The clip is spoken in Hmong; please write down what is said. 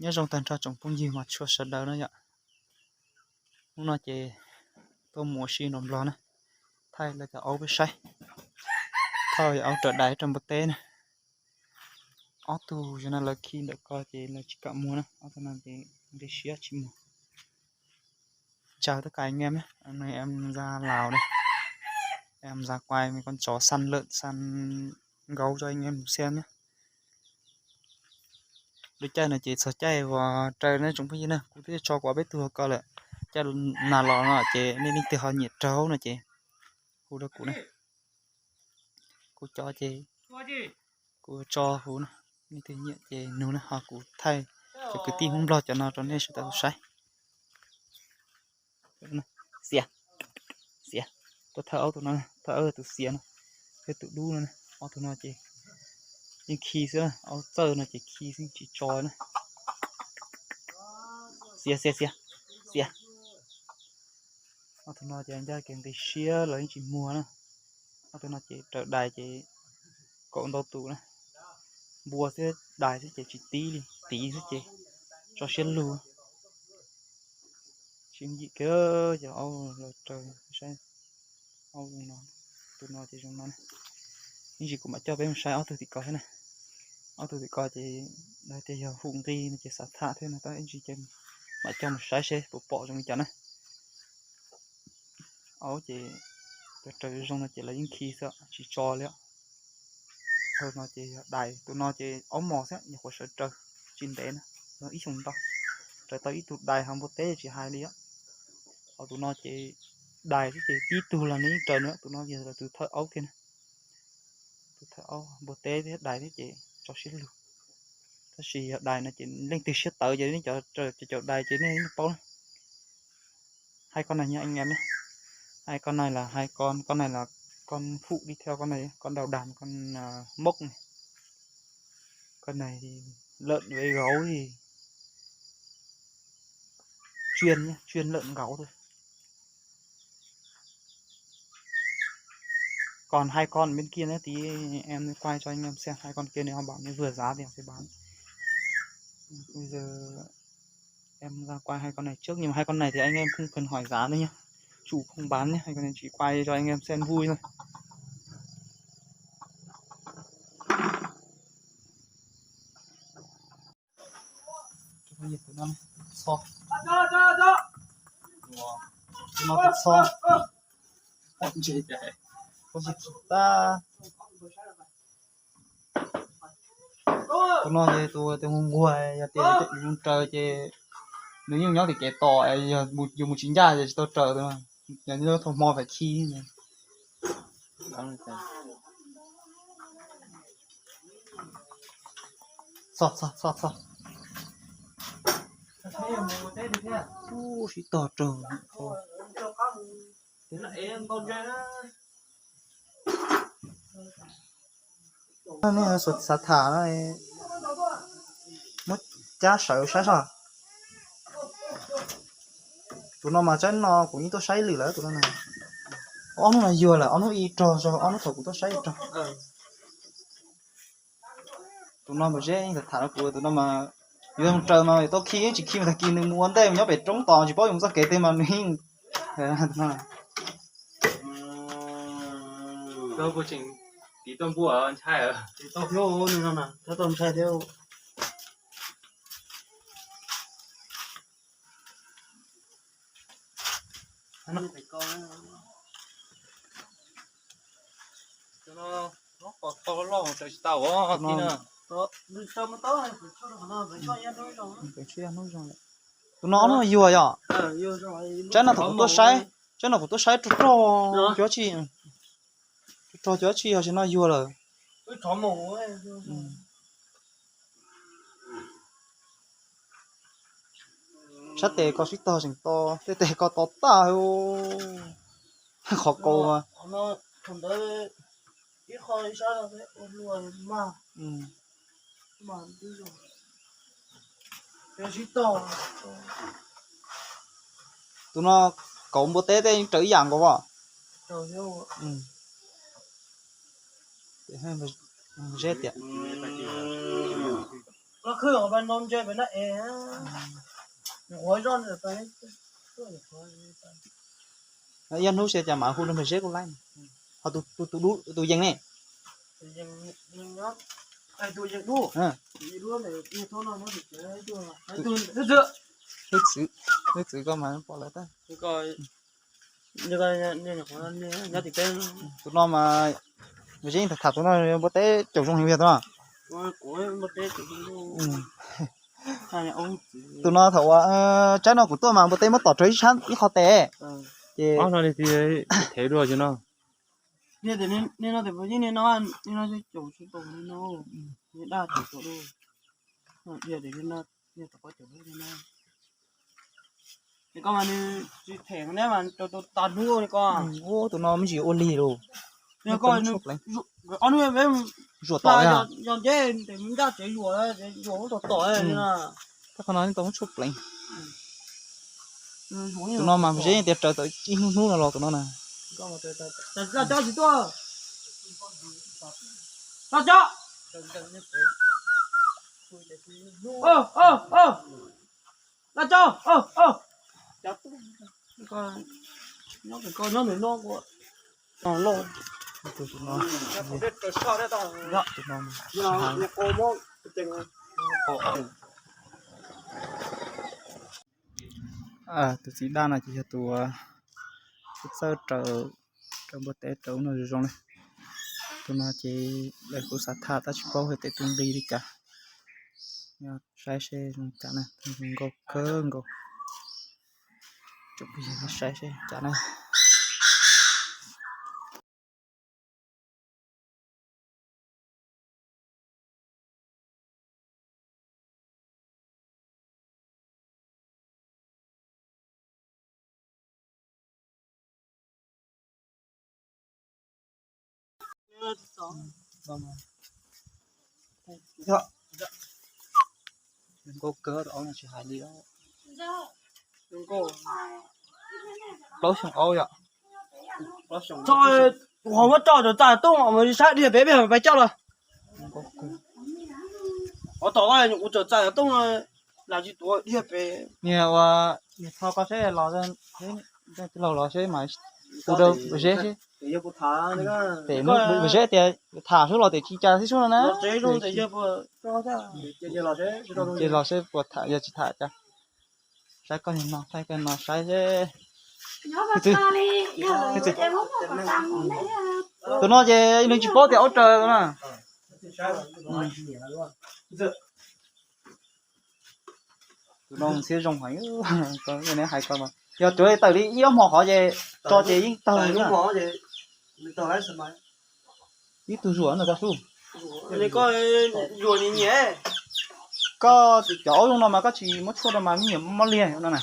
Nyob zoo tag nrho tsoom phooj ywg mas tshua sawv daws na yom. Hnub no ces tuaj mus ua si nrog Nplog na, thaij lawv cov aub peb saib, thaij aub raws dais raws npua teb na. Ob tug yog no lawv khi ntawm ko ces lawv tsis kam muag na, ob tug no ces nqi siab tsis muag. Chào tất cả anh em nhé, hôm nay em ra Lào đây, em ra quay mấy con chó săn lợn săn gấu cho anh em xem nhé. Lub caij no ces txog caij uas raws na tsoom phooj ywg na, kuv twb tso kuv ob peb tug ko lawm. Caij nag los no ces nej leej twg ho nyiam raug no ces hu rau kuv na. Kuv cov ces kuv tso hu na, nej leej twg nyiam ces nug na, ho kuv thaij cov kwv tij Hmoob Nplog cov no rau nej sawv daws saib. Xiav, xiav, tuaj thawj aub tus no, thawj aub tus xiav no, thiab tus dub no, ob tug no ces yeej khi xwb, aub txawj no ces khi xwb tsis tso na. Xiav, xiav, xiav, xiav. Ob tug no ces ncaj kev nqi siab los yeej tsis muag na. Ob tug no ces raws dais ces kaum ntau tus na. Npua xwb dais xwb ces tsis tib li, tiv xwb ces tso siab lug. Tsis yim kiag cov aub los raws saib. Aub no, tus no ces zoo no. Ib ntsis kuv mam coj peb mus saib ob tug tim ko thiab na. Ob tug tim ko ces lawv tias yog hum nqi no ces xav tham thiab no tab ib ntsis ces mam coj mus saib seb puas pom zoo li cas na. Aub ces cov raws zoo no ces lawv yeej khi xwb tsis tso li. Tus no ces yog dais, tus no ces aub mos xwb, nyuam qhuav sawv raws tsis ntev na, ib xyoos ntau, raws tau ib tug dais ho npua teb tsis hais li. Ho tus no ces dais xwb ces tib tug los nws yeej raws na, tus no yog tus thawj aub kiag na. Tus thawj aub npua teb thiab dais thiab ces tso siab lug. Tab sis yog dais no ces leej twg siab tawv ces nej cov, cov dais ces nej yeej paub na. Hai con này nha anh em nhé. Hai con này là hai con, con này là con phụ đi theo con này, con đầu đàn, con à, mốc này. Con này thì lợn với gấu thì chuyên nhé, chuyên lợn gấu thôi. Còn hai con bên kia nữa thì em quay cho anh em xem hai con kia nếu họ bảo như vừa giá thì họ sẽ bán. Bây giờ em ra quay hai con này trước nhưng mà hai con này thì anh em không cần hỏi giá nữa nhé. Chủ không bán nhé, hai con này chỉ quay cho anh em xem vui thôi. Tus no txho, tus no txho, tus no ces tus nquag nquag yog tias mus raws ces nws yeej nyob tim kev tos, yog yus mus tsis ncaj ces tsis tau raws, yog nyob thaum hmo faim khi. Txog, txog, txog, txog. Ub, sib tog raug. Nej xav tham no, muab cab sawv saib soj. Tus no mas tsaib no kuv yeej tuaj saib lwm lawm tus no. Ob hnub no yuag lawm, ob hnub ib rog, ob hnub thaum kuv tuaj saib ib rog. Tus no mas zeb tham rau kuv, tus no mas yuav zoo raws mas tau khi, tsis khi mas tag kis nws mus ua ntej mus nyob pem roob tos tsis paub yuav mus txoj kev twg mas nws yeej Tus no ob hnub yuag yom. Tsaib no thaum kuv tuaj saib, tsaib no kuv tuaj saib rog rog cuab tsi, rog rog cuab tsi ho tsis no yuag lawm. Sab tes ko sib tog tseem to, tej tes ko to tag. Qhov kaus mas tus no kauv npua teb tej raws ib yam nkaus as. Zeb tias Ib hnub xyov cas mam hu rau npawg Zeb kuj laib. Ho tus yees ne? Tus yees dub. Tus yees dub. Tus, tus txwv, tus txwv koj mas pom lawm tab. Tus no mas, npawg Zeb tham tus no npua teb caum zoo heev li tus no. Tus no thaum uas tsab no kuv tuaj mas npua teb muab tom rau ib sab ib qho tes. Ces thev dua no. Koj mas nws tsis them neb mas rau tau tas hnub li koj. Ub, tus no me ntsis ua lig lus. Ob hnub peb zuam tom yog nceb tes ncaj tsev zuam, zuam lub tom tom. Tab qhov no tau muab tshuaj pleev. Tus no mas Zeb tias raws tau ib hnub hnub no los tus no na. Laj Cov tsis tuaj. Laj Cov. Laj Cov. Nyob ntawm no. Tus txiv daj no ces yog tus txawj raws, raws npua teb raws ub no zoo zoo li. Tus no ces lawv kuj xav tham tab tsis paub hais tias tus nqi li cas. Saib seb zoo cas na, tus nqi nkauj kawg nkaus. Tsoom phooj ywg saib seb cas na. Zoo nkauj kawg, tsis hais li. Plaub xyoos aub yom. Ho muab tso cov txaj tooj mas saib dhia pem peb pais coj los. Ho tom kuv cov txaj tooj no lam tsis tuav dhia pem. Niag ua, niag tho koj seb los, laus los seb mas tus rau Zeb seb. Tes Zeb tias tham sub los tes tsis cas xib sub no na. Ces los seb puas tham yog tsis tham cas. Saib koj niag no, saib koj no saib seb. Tus no ces nws tsis paub tias aub raws na. Tus no ntxhiab zoo heev, neb hais ko mas yog tsuav tawm li ib ob hmo qhov ces tso ces yeej tawg li. Ib tug zuam no koj sub. Koj cov aub zoo no mas koj tsis muab tshuaj rau mas me nyuam mob liag no na.